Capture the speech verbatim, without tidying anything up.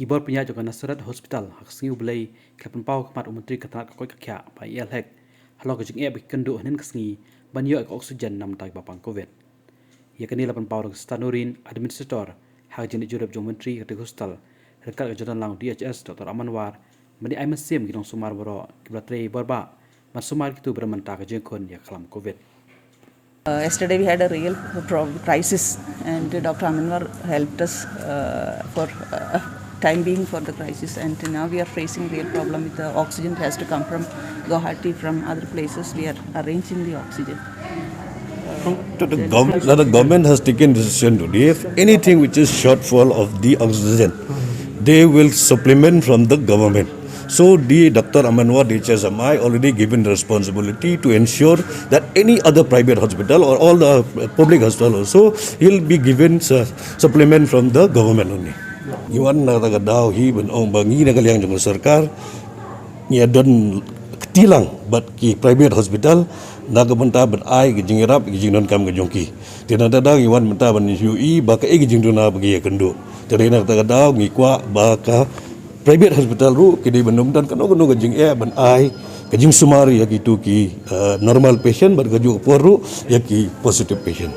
Ki bor pynïaid jong ka Nasareth Hospital ha ka sngi U Blei ki la pynpaw ha khmat u Myntri ka tnat ka koit ka khiah Bah E L Hek halor ka jingeh ba ki kynduh hynnin ka sngi ban ïoh ïa ka oxygen na ka bynta kiba pang Covid. Ïa kane la pynpaw da ka Sista Noreen, Administrator ha ka jingleit jurip jong u Myntri ka District Hospital ryngkat ka Jyndonlang D H S Doctor Aman War, ban ai mynsiem ki nongsumar baroh kiba la trei bor bah ban sumar ïa kito ba don mynta ka jingkhun ïa ka khlam Covid. Uh, yesterday we had a real prob- crisis, and Doctor Aman War helped us uh, for uh, time being for the crisis, and now we are facing real problem with the oxygen. It has to come from Guwahati, from other places. We are arranging the oxygen. To the government, the government has taken decision today. If anything which is shortfall of the oxygen, they will supplement from the government. So the Doctor Aman War, D H S M I, already given the responsibility to ensure that any other private hospital or all the public hospital also, he'll be given su- supplement from the government only. Ngi wan na kata ka daw hi ban ong ba ngi na ka liang jong ka sorkar ngi ïa don kti lang bad ki private hospital na ka bynta ban ai ka jingïarap ka jingdonkam ka jong ki. Te na kata ka daw ngi wan mynta ban ïohi ba kaei ka jingduna ba ki ïa kynduh. Te na kata ka daw ngi kwah ba ka private hospital ruh ki dei ban ym don kano kano ka jingeh ban ai ka jingsumar ïa kito ki uh, normal patient bad kajuh ka por ruh ïa ki positive patient.